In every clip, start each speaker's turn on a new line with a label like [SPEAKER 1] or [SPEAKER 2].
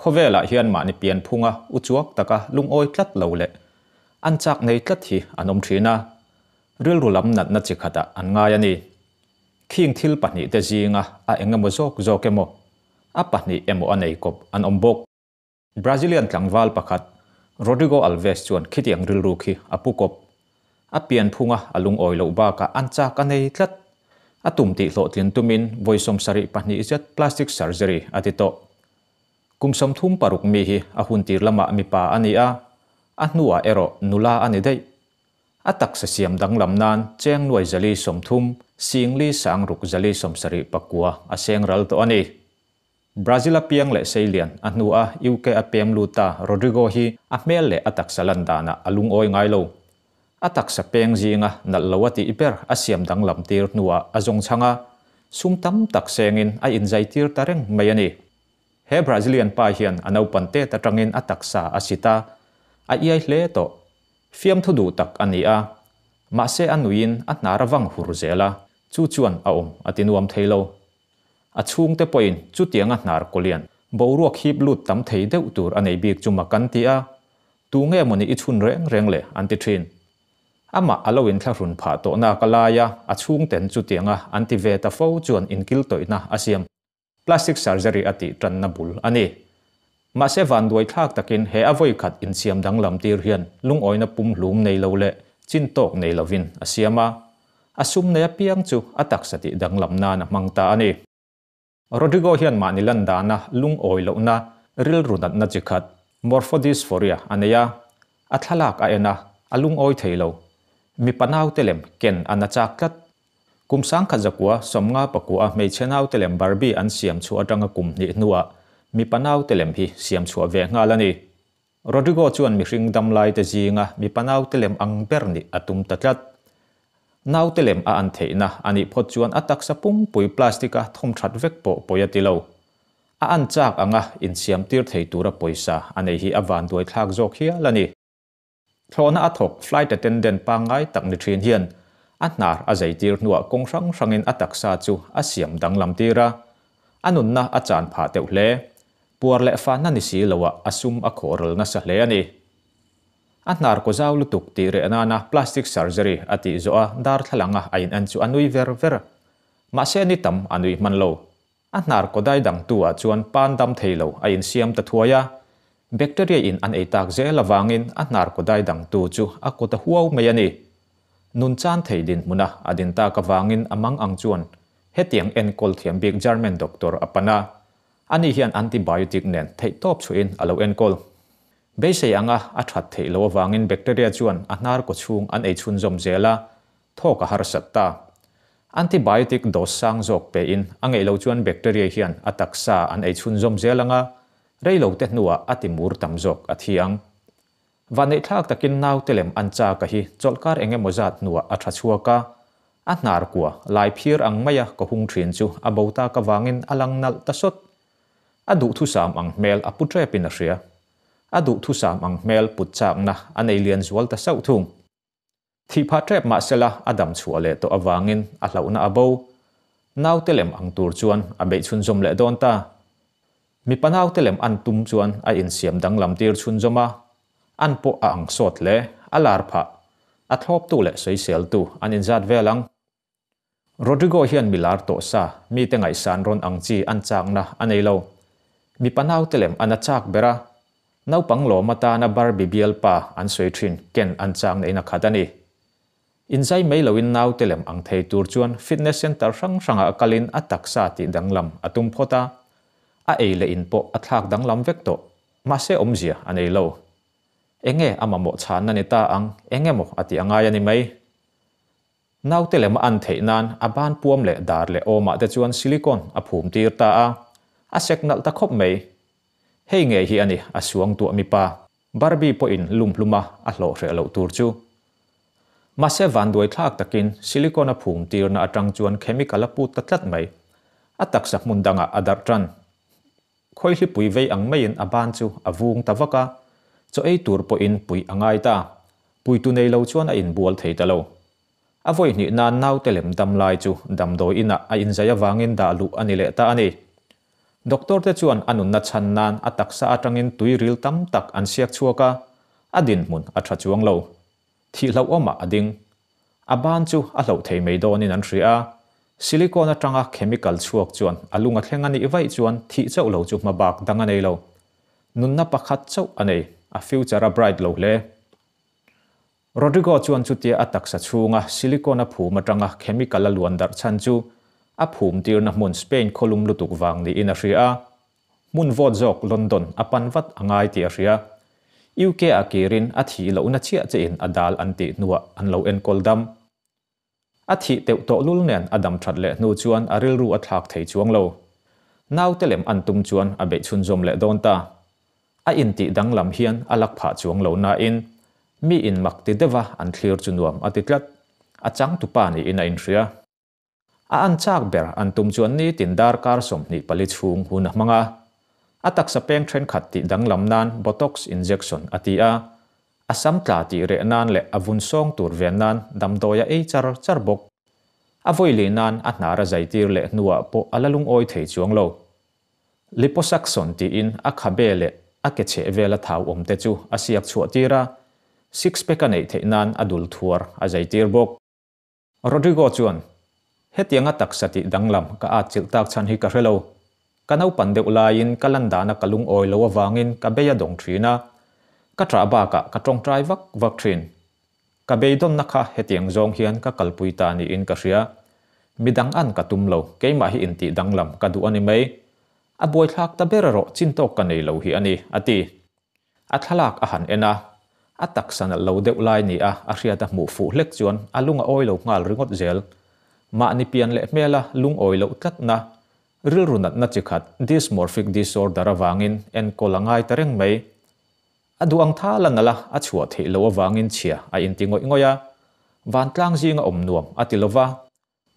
[SPEAKER 1] Khawvelah hian mahni pianphunga uchuak taka lungawi tlat lo leh an chak nei tlat hi an awm thin a, rilru lam natna chi khatah an ngai a ni. Khing thil pahnihte zinga a engemaw zawk zawk emaw, a pahnih emaw a nei kawp an awm bawk. Brazilian tlangval pakhat Rodrigo Alves chuan khitiang rilru khi a pu kawp. A pianphunga a lungawi loh bakah an chak a nei tlat. A tum tih hlawhtlin tumin vawi 72 zet plastic surgery a ti tawh. Kum 36 mi hi a hun tir lamah mipa a ni a, a hnuah erawh nula a ni daih. A taksa siam danglam nan cheng nuai 430, singli sangruk 479 a seng ral tawh a ni. Brazil a piang leh seilian a hnu a UK a pem lut ta Rodrigo hi a hmel leh a taksa lan danah a lungawi ngai lo. A taksa peng zinga nalh lo a tih ber a siam danglam tir hnuah a zawng chhang a, sum tam tak sengin a inzai tir ta reng mai a ni. He Brazilian pa hian a naupan tet atangin a taksa a sit a, a iai hle tawh. Fiamthu duh tak a ni a, mahse a nuiin a hnar a vang hur zel a, chu chuan a awm a ti nuam thei lo. A chhungte pawhin chutianga hnar kawlian boruak hip lut tam thei deuh tur a nei bik chu mak an ti a, tu nge mawni i chhun reng reng le an ti thin. Amah a lo inthlahrun phah tawh nak a lai a, a chhungten chutianga an ti ve ta fo chuan inkil tawihna a siam. Plastic surgery a tih tanna bul a ni. Mahse vanduai thlak takin he a vawi khat insiam danglam tir hian lungawina pumhlum nei lo leh chin tawk nei lovin a siam a. A sum nei apiang chu a taksa tih danglam nan a hmang ta a ni. Rodrigo hian mahni lan dana lungawi lohna rilru natna chi khat, morphodysphoria, a nei a. A thlalak a en a, a lungawi thei lo. Mipa naute lem ken a na chak tlat. Kum 1959 a hmeichhe naute lem Barbie an siam chhuah atanga kum hnih hnuah mipa naute lem hi siam chhuah ve nghal a ni. Rodrigo chuan mihring damlai te zinga mipa naute lem ang ber nih a tum ta tlat. Naute lem a an theihna a nih phawt chuan a taksa pumpui plastic a thawm that vek pawh pawi a ti lo. A an chak anga insiam tir thei tura pawisa a nei hi a vanduai thlak zawk hial a ni. Thlawhna a thawk flight attendant pangngai tak ni thin hian a hnar a zai tir hnuah kawng hrang hrangin a taksa chu a siam danglam tir a, a nunna a chan phah teuh hle. Puar leh fahna ni si loah a sum a khawhral nasa hle a ni. A hnar kaw zau lutuk tih reh nana plastic surgery a tih zawh a darthlalanga a in en chu a nui ver ver. Mahse ni tam a nui hman lo. A hnar kaw dai dangtu ah chuan pan dam thei lo a insiam ta thuai a, bacteria in an ei tak zel avangin a hnar kaw dai dangtu chu a kut a huau mai a ni. Nun chan thei dinhmuna a din tak avangin a mang ang chuan hetiang enkawl thiam bik German doctor a pan a, ani hian antibiotic nen theihtawp chhuahin a lo enkawl. Beisei anga a that theih loh avangin bacteria chuan a hnar kaw chhung an ei chhunzawm zel a, thawk a harsat ta. Antibiotic dose sang zawk pe in a ngeih lo chuan bacteria hian a taksa an ei chhunzawm zel anga, rei lo te hnuah a ti mur tam zawk a thi ang. Vanneih thlak takin naute lem an chak a hi chawlhkar eng emaw zat hnuah a tha chhuak a, a hnar kua lai phir ang maia ka hung thin chu a bo tak avangin a lang nalh ta sawt. A duhthusam ang hmel a pu tepin a hria. A duhthusam ang hmel put chakna a nei lian zual ta sauh thung. Thih phah tep mahsela a dam chhuah leh tawh avangin a hlauhna a bo. Naute lem ang tur chuan a beih chhunzawm leh dawn ta. Mipa naute lem an tum chuan a insiam danglam tir chhunzawm a, an pawh a ang sawt hle, a lar phah. A thlawptu leh sawiseltu an inzat vel ang. Rodrigo hian mi lar tawh sa, mite ngaihsan rawn ang chi an chakna a nei lo. Mipa naute lem an a chak ber a, naupang lawm atana Barbie bialpa an sawi thin ken an chak na in a khat a ni. Inzai mai loin naute lem ang thei tur chuan fitness center hrang hrangah kalin a taksa tih danglam a tum phawt a, a ei leh in pawh a thlak danglam vek tawh, mahse awmzia a nei lo. Enge a mamawh chhanna ni ta ang, engemaw a tih a ngai a ni mai. Naute lem a an theih nan a ban puam leh dar leh awmah te chuan silicone a phum tir ta a, a sek nalh ta khawp mai. Hei ngei hi a ni a suang tuah mipa, Barbie pawhin lum hluma a hlawh hreh loh tur chu. Mahse vanduai thlak takin silicone a phum tirna atang chuan chemical a put ta tlat mai. A taksa hmun dangah a darh tan. Khawihli pui vei ang maiin a ban chu a vung ta vak a, chaw ei tur pawhin puih a ngai ta. Puitu nei lo chuan a inbual thei ta lo. A vawi hnih nan naute lem dam lai chu damdawi inah a inzai avangin dah luh a ni leh ta a ni. Doctor te chuan a nunna chhan nan a taksa atangin tui ril tam tak an siak chhuak a, a dinhmun a tha chuang lo. Thih hlauhawmah a ding. A ban chu a hloh thei mai dawnin an hria a, silicone atanga chemical chhuak chuan a lung a thleng a nih vaih chuan thih chauh lo chu hmabak dang a nei lo. Nunna pakhat chauh a nei, a future a bright lo hle. Rodrigo chuan chutia a taksa chhunga silicone a phum atanga chemical a luan darh chhan chu a phum tirna hmun Spain khawlum lutuk vang niin a hria a, hmun vawt zawk London a pan vat a ngai tih a hria. UK ah kirin a thih lohna chiah chiahin a dal an tih hnuah an lo enkawl dam. A thih teuh tawh lul nen a dam that leh hnu chuan a rilru a thlak thei chuang lo. Naute lem an tum chuan a beih chhunzawm leh dawn ta. A intih danglam hian a lak phah chuang lo nain mi in mak ti deuha an thlir chu nuam a ti tlat. A changtupa niin a inhria. A an chak ber an tum chuan nitin darkar 24 chhung hun a hmang a. A taksa peng thenkhat tih danglam nan Botox injection a ti a. A sam tla tih reh nan leh a vun sawng tur ven nan damdawi a ei char char bawk. A vawi leh nan a hnar a zai tir leh hnuah pawh a la lungawi thei chuang lo. Liposuction tiin a khabe leh a ke chheh vela thau awm te chu a siak chhuah tir a, six pack a neih theih nan a dul thuar a zai tir bawk. Rodrigo chuan, Hetianga taksa tih danglam ka atchilh tak chhan hi ka hre lo. Ka naupan deuh laiin ka lan dana ka lungawi lo avangin ka bei a dawng thin a, ka ṭah bakah ka ṭawngṭai vak vak thin. Ka beidawnna kha hetiang zawng hian ka kalpui ta niin ka hria. Midang an ka tum lo, keimah hi intih danglam ka duh a ni mai. A buaithlak ta ber erawh chintawk ka nei lo hi a ni, a ti. A thlalak a han en a, a taksa nalh lo deuh lai ni a a hriat a hmuh fuh hlek chuan a lung a awi lo nghal ringawt zel. Mahni pian leh hmela lungawi loh tlatna, rilru natna chi khat dysmorphic disorder avangin enkawl a ngai ta reng mai. A duh ang thal a nalh a, a chhuah theih loh avangin chhia a inti ngawih ngawih a, vantlang zinga awm nuam a ti lova,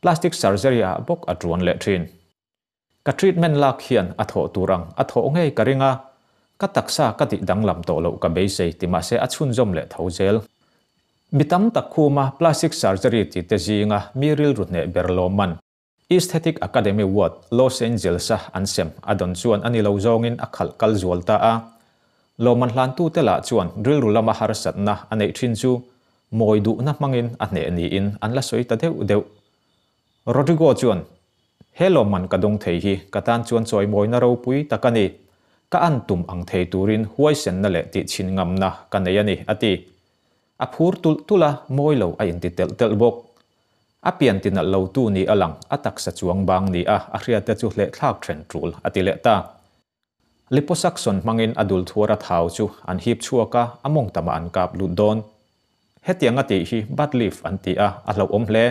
[SPEAKER 1] plastic surgery ah bawk a tuan leh thin. Ka treatment lak hian a thawh tur ang a thawh ngei ka ring a, ka taksa ka tih danglam tawh loh ka beisei ti mahse a chhunzawm leh tho zel. Mi tam tak khuma plastic surgery ti te zinga mi rilru hneh ber lawmman Aesthetic Academy Award Los Angeles-a an sem a dawn chuan a ni lo zawngin a khalh kal zual ta a. Lawmman hlantute lah chuan rilru lama harsatna a neih thin chu mawi duhna hmangin a hneh niin an la sawi ta deuh deuh. Rodrigo chuan, He lawmman ka dawng thei hi ka tan chuan chawimawina ropui tak a ni. Ka an tum ang thei turin huaisenna leh tihchhin ngamna ka nei a ni, a ti. A phur tulh tulh a, mawi lo a inti telh telh bawk. A pian tinalh lotu ni a lang, a taksa chuang bang ni a, a hriate chu hlehthlak then tul, a ti leh ta. Liposuction hmangin a dul thuar a thau chu an hip chhuak a, a mawng tamah an kap lut dawn. Hetiang a tih hi butt lift an ti a, a hlauhawm hle.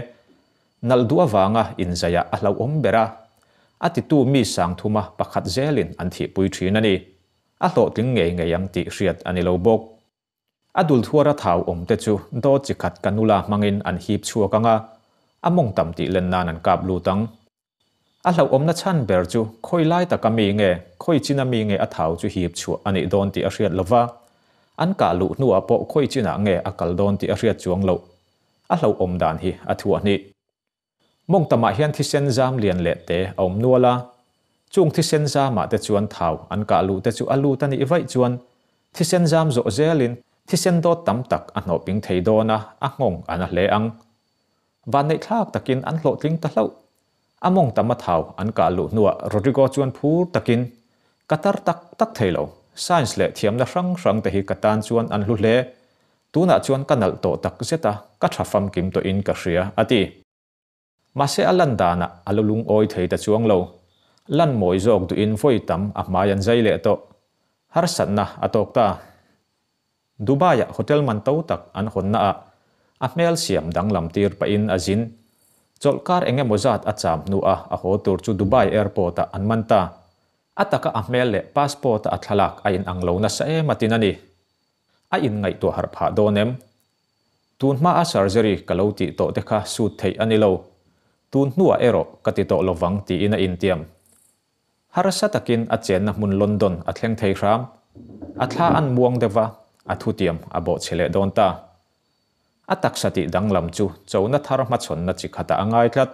[SPEAKER 1] Nalh duh avanga inzaiah a hlauhawm ber a. A titu mi sang thuma pakhat zelin an thihpui thin a ni. A hlawhtling ngei ngei ang tih hriat a ni lo bawk. A dul thuar a thau awm te chu dawt chi khat kanula hmangin an hip chhuak ang a, a mawng tam tih len nan an kap lut ang. A hlauhawmna chhan ber chu khawi lai taka mi nge, khawi china mi nge a thau chu hip chhuah a nih dawn tih a hriat lova, an kah luh hnuah pawh khawi chinah nge a kal dawn tih a hriat chuang loh. A hlauhawm dan hi a thuah hnih. Mawngtamah hian thisen zam lian leh te a awm nual a, chung thisen zamah te chuan thau an kah luh te chu a lut a nih vaih chuan thisen zam zawh zelin thisen dawt tam tak a hnawhping thei dawn a, a nghawng a na hle ang. Vanneihthlak takin an hlawhtling ta hlauh. A mawng tam a thau an kah luh hnuah Rodrigo chuan phur takin, Ka tar tak tak thei lo. Science leh thiamna hrang hrang te hi ka tan chuan an hlu hle. Tunah chuan ka nalh tawh tak zet a, ka tha famkim tawhin ka hria, a ti. Mahse a lan danah a lo lungawi thei ta chuang lo. Lan mawi zawk duhin vawi tam a hmai an zai leh tawh. Harsatna a tawk ta. Dubai-ah hotel man to tak an hawnnaah a hmel siam danglam tir pahin a zin. Chawlhkar eng emaw zat a cham hnuah a haw tur chu Dubai airport-ah an man ta. A taka a hmel leh passport-a a thlalak a inang lo nasa em atin a ni. A inngaihtuah harh phah dawn em? Tun hmaa surgery ka lo tih tawh te kha sut theih a ni lo. Tun hnuah erawh ka ti tawh lovang tiin a intiam. Harsa takin a chenna hmun London a thleng thei hram. A thla an muang deuh va, a thutiam a bawhchhe leh dawn ta. A taksa tih danglam chu chona thar hmachhawnna chi khatah a ngai tlat.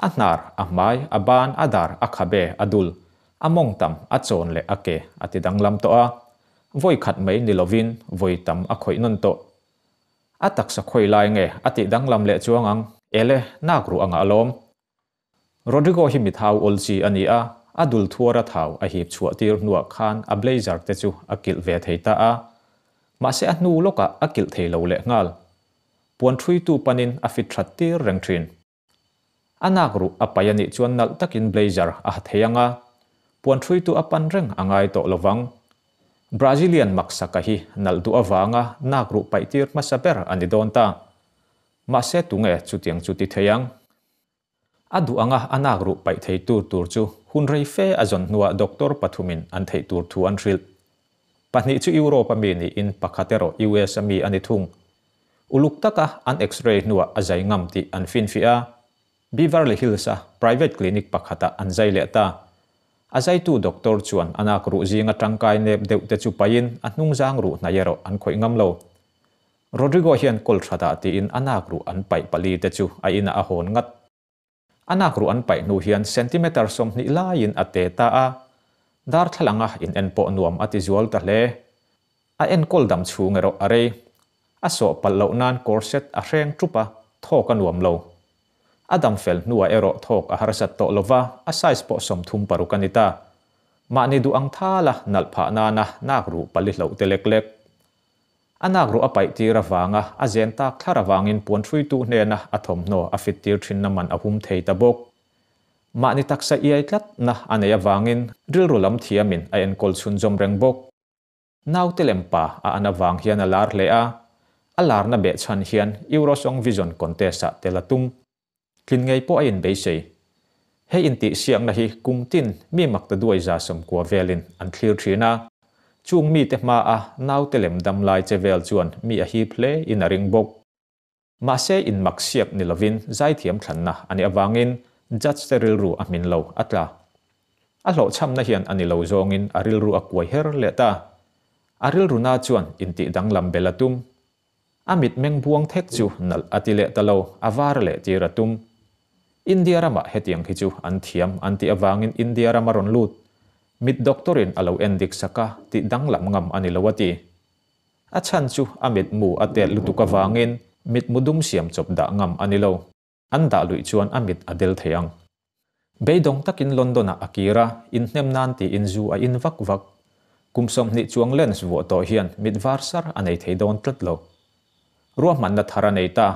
[SPEAKER 1] A hnar, a hmai, a ban, a dar, a khabe, a dul, A mawngtam, a chawn leh a ke a ti danglam tawh a, vawi khat mai ni lovin vawi tam a khawih nawn tawh. A taksa khawi lai nge a tih danglam leh chuang ang? Ele, nak ruh anga alawm. Rodrigo hi mithau awl chi a ni a, a dul thuara thau a hip chhuah tir hnuah khan a blazer te chu a kilh ve thei ta a, mahse a hnu lawkah a kilh thei lo leh nghal. Puan ṭhuitu panin a fit ṭhat tir reng ṭhin. A nak ruh a pai a nih chuan nalh takin blazer a ha thei ang a, puan ṭhuitu a pan reng a ngai tawh lo vang. Brazilian Maksaka hi nalh duh avanga nak ruh paih tir hmasa ber a ni dawn ta. Mahse tunge chutiang chu ti thei ang? A duh anga a nak ruh paih thei tur tur chu hun rei fe a zawn hnuah doctor pathumin an theih tur thu an hrilh. Pahnih chu Europe a mi niin pakhat erawh US a mi a ni thung. Uluk taka an X-ray hnuah a zai ngam tih an finfiah a, Beverly Hills-a private clinic pakhatah an zai leh ta. A zaitu doctor chuan a nak ruh zinga tangkai nep deuh te chu paihin a hnungzang ruh hnai erawh an khawih ngam lo. Rodrigo hian kawl thatah tiin a nak ruh an paih pali te chu a inah a hawn ngat. A nak ruh an paih hnu hian centimeter 20 laiin a te ta a, darthlalanga in en pawh nuam a ti zual ta hle. A enkawl dam chhung erawh a rei. A sawh palh loh nan corset a hreng ṭup a, thawk a nuam lo. A dam fel hnuah erawh thawk a harsat tawh lova, a size pawh 36 a ni ta. Mahni duh ang thala nalh phah nana nak ruh pali hloh te lek lek. A nak ruh a paih tir avanga a zen tak thlar avangin puan hruitu hnena a thawmhnaw a fit tir thinna man a hum thei ta bawk. Mahni taksa iai tlatna a nei avangin rilru lam thiamin a enkawl chhunzawm reng bawk. Naute lem pa a an avang hian a lar hle a, a larna behchhan hian Eurosong Vision Contest-ah tel a tum. Tlin ngei pawh a inbeisei. Hei intihsiakna hi kum tin mi mak ta duai 90 velin an thlir thin a, chung mite hmaa naute lem dam lai che vel chuan mi a hip hle in a ring bawk. Mahse inmak siak ni lovin zaithiam thlanna a nih avangin judge te rilru a hmin lo a tla. A hlawhchhamna hian a ni lo zawngin a rilru a kuai her leh ta. A rilru na chuan intih danglam bel a tum. A mitmeng buang thek chu nalh a ti leh ta lo, a var leh tir a tum. India ramah hetiang hi chu an thiam an tih avangin India rama rawn lut. Mit doctor-in a lo en dik sak a, tih danglam ngam a ni lo a ti. A chhan chu a mitmu a tet lutuk avangin mitmu dum siam chawp dah ngam a ni lo. An dah luih chuan a mit a del thei ang. Beidawng takin London-ah a kir a, inhnem nan tiin zu a in vak vak. Kum 20 chuang lens vuah tawh hian mit var sar a nei thei dawn tlat lo. Ruahmanna thar a nei ta.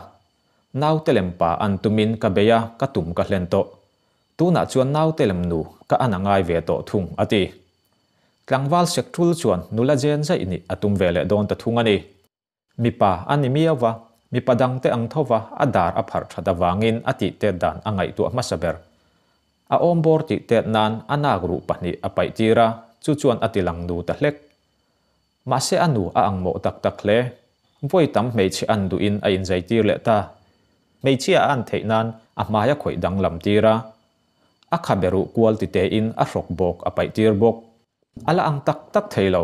[SPEAKER 1] Naute lem pa an tumin ka bei a, ka tum ka hlen tawh. Tunah chuan naute lem nu ka an a ngai ve tawh thung, a ti. Tlangval sek tul chuan nula zen zaih nih a tum ve leh dawn ta thung a ni. Mipa a ni miau va, mipa dangte ang tho va a dar a pharh that avangin a tih tet dan a ngaihtuah hmasa ber. A awm bawr tih tet nan a nak ruh pahnih a paih tir a, chu chuan a ti lang nu ta hlek. Mahse a nu a ang mawh tak tak hle. Vawi tam hmeichhe an duhin a inzai tir leh ta. Hmeichhia a an theih nan a hmai a khawih danglam tir a. A khabe ruh kual ti tein a hrawk bawk a paih tir bawk. A la ang tak tak thei lo.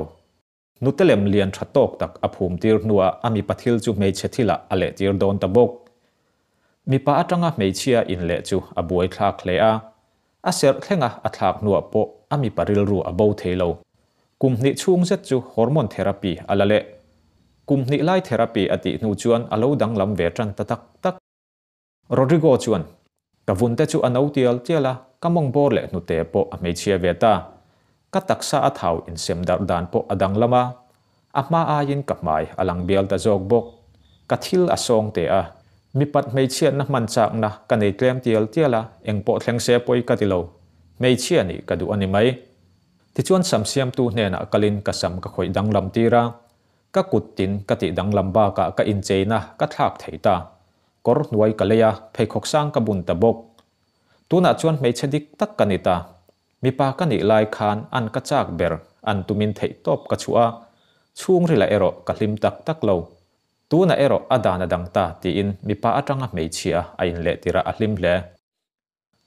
[SPEAKER 1] Nute lem lian tha tawk tak a phum tir hnuah a mipa thil chu hmeichhe thilah a leh tir dawn ta bawk. Mipa atanga hmeichhia inleh chu a buai thlak hle a, a serh thlenga a thlak hnuah pawh a mipa rilru a bo thei lo. Kum hnih chhung zet chu hormone therapy a la leh. Kum hnih lai therapy a tih hnu chuan a lo danglam ve tan ta tak tak. Rodrigo chuan, Ka vunte chu a no tial tial a, ka mawng bawr leh hnute pawh a hmeichhia ve ta. Ka taksa a thau insem darh dan pawh a danglam a, a hma aiin ka hmai a lang bial ta zawk bawk. Ka thil a sawng te a, mipat hmeichhiatna hman chakna ka nei tlem tial tial a, eng pawh thleng se pawi ka ti lo. Hmeichhia nih ka duh a ni mai. Tichuan sam siamtu hnenah kalin ka sam ka khawih danglam tir a, ka kut tin ka tih danglam bakah ka incheina ka thlak thei ta. Kawr hnuai ka lei a, pheikhawk sang ka bun ta bawk. Tunah chuan hmeichhe dik tak ka ni ta. Mipa ka nih lai khan an ka chak ber, an tumin theih tawp ka chhuah a, chhungrila erawh ka hlim tak tak lo. Tunah erawh a dan a dang ta tiin mipa atanga hmeichhia a inlehtirah a hlim hle.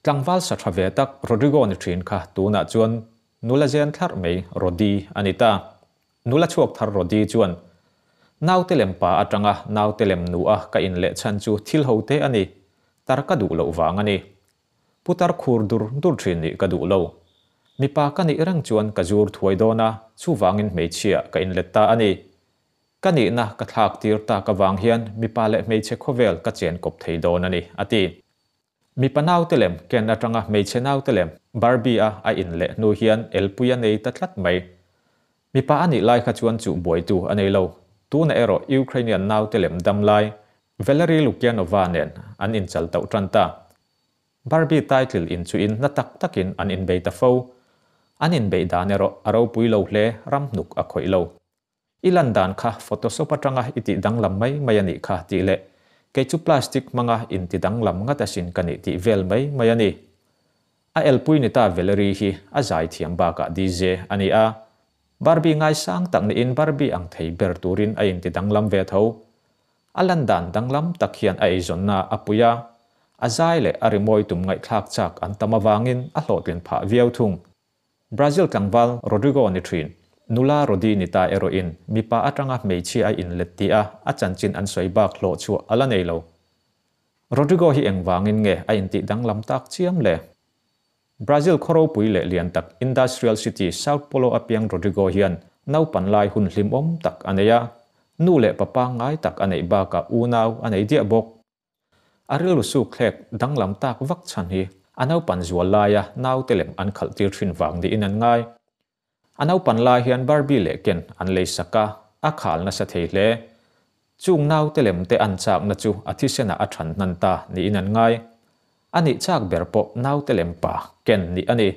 [SPEAKER 1] Tlangval sa tha ve tak Rodrigo ni thin kha tunah chuan nula zen thlarh mai Rodi a ni ta. Nula chhuak thar Rodi chuan, Naute lem pa atanga naute lem nu a ka inleh chhan chu thil ho te a ni, tar ka duh loh vang a ni. Putar khur dur dur thin nih ka duh lo. Mipa ka nih reng chuan ka zur thuai dawn a, chuvangin hmeichhiaah ka inlet ta a ni. Ka nihna ka thlak tir tak avang hian mipa leh hmeichhe khawvel ka chen kawp thei dawn a ni, a ti. Mipa naute lem Ken atanga hmeichhe naute lem Barbie-a a inleh hnu hian elpui a nei ta tlat mai. Mipa a nih lai kha chuan chuh buaitu a nei lo. Tunah erawh Ukrainian naute lem dam lai Valery Lukyanova nen an inchal tauh tan ta. Barbie title inchuhin na tak takin an inbei ta fo. An inbeih dan erawh a ropui lo hle, ram hnuk a khawih lo. I lan dan kha photoshop atanga i tih danglam mai mai a nih kha tih leh kei chu plastic hmanga inti danglam ngat asin ka nih tih vel mai mai a ni. A elpui ni ta Valerie hi a zai thiam bakah DJ a ni a. Barbie ngaisang tak niin Barbie ang thei ber turin a inti danglam ve tho. A lan dan danglam tak hian a eizawnna a pui a, a zai leh a rimawi tum ngaihthlak chak an tam avangin a hlawhtlin phah viau thung. Brazil tlangval Rodrigo ni thin, nula Rodi ni ta erawhin mipa atanga hmeichhia a inlet tih a a chanchin an sawi bak hlawh chhuah a la nei lo. Rodrigo hi engvangin nge a intih danglam tak chiam le? Brazil khaw ropui leh lian tak industrial city Sao Paulo a piang Rodrigo hian naupan lai hun hlimawm tak a nei a, nu leh pa pangngai tak a neih bakah unau a nei diah bawk. A rilru sukthlek danglam tak vak chhan hi a naupan zual laia naute lem an khalh tir thin vang niin an ngai. A naupan lai hian Barbie leh Ken an lei sak a, a khal nasa thei hle. Chung naute lem te an chakna chu a thisenah a than hnan ta niin an ngai. A nih chak ber pawh naute lem pa Ken nih a ni.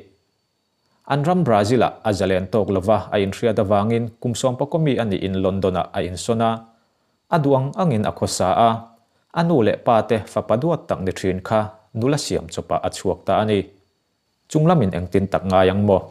[SPEAKER 1] An ram Brazil-ah a zalen tawk lova a inhriat avangin kum sawmpakawmi a niin London-ah a insawn a. A duh ang angin a khawsa a, a nu leh pa te fapa duat tak ni thin kha nula siam chawpah a chhuak ta a ni. Chung lamin engtin tak ngai ang maw?